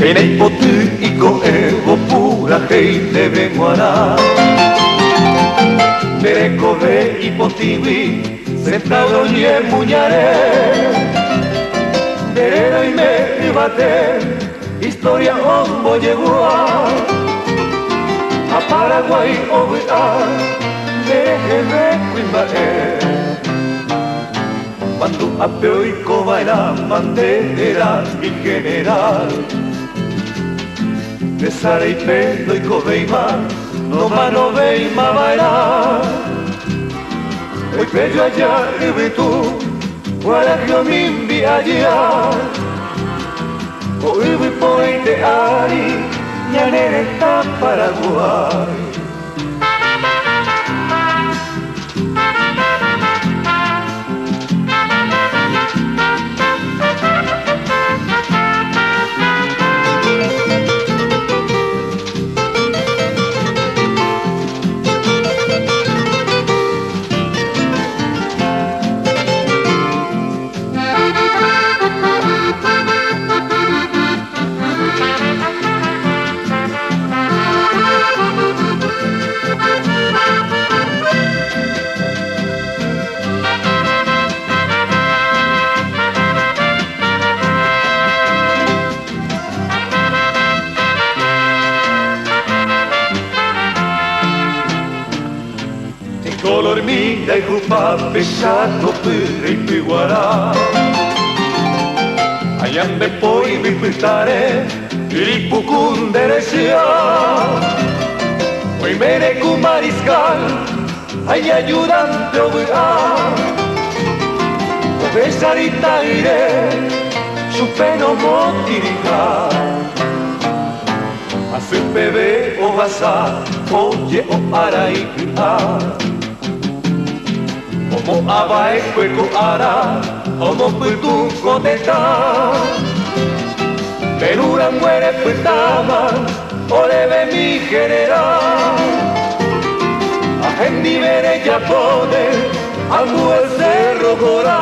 Péina ipoty iko'ẽvo purahéi ndéve g̃uarã. Nde rekove ipotĩgui centauro ñemuñare. Nde réra oime yvate historia ombojegua. Ha Paraguái ovy'a nde reheve kuimba'e. Mandu'ápe oikova'erã bandera mi general. Tesaráipe ndoikovéima nomanovéimava'erã. Oipeju aja yvytu kuarahy omimbi aja. Ko yvy porãite ári ñane retã Paraguái. Color minda ijupa pechato pyreipyguara. Ayambe poi vipytare iripukunderesia. Oimere ku mariscal ay ayudante ovy'a. Ovecharitaire chupe nomotĩriha. Hasypeve ohasa oje'o'ára ipy'a. Omo'ãva'ekue ko ára omopytũ ko tetã. Perurãngue repytáma oréve mi general. Ha hendive rejapóne ambue Cerro Corá.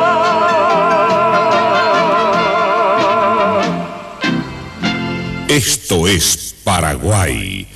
Esto es Paraguay.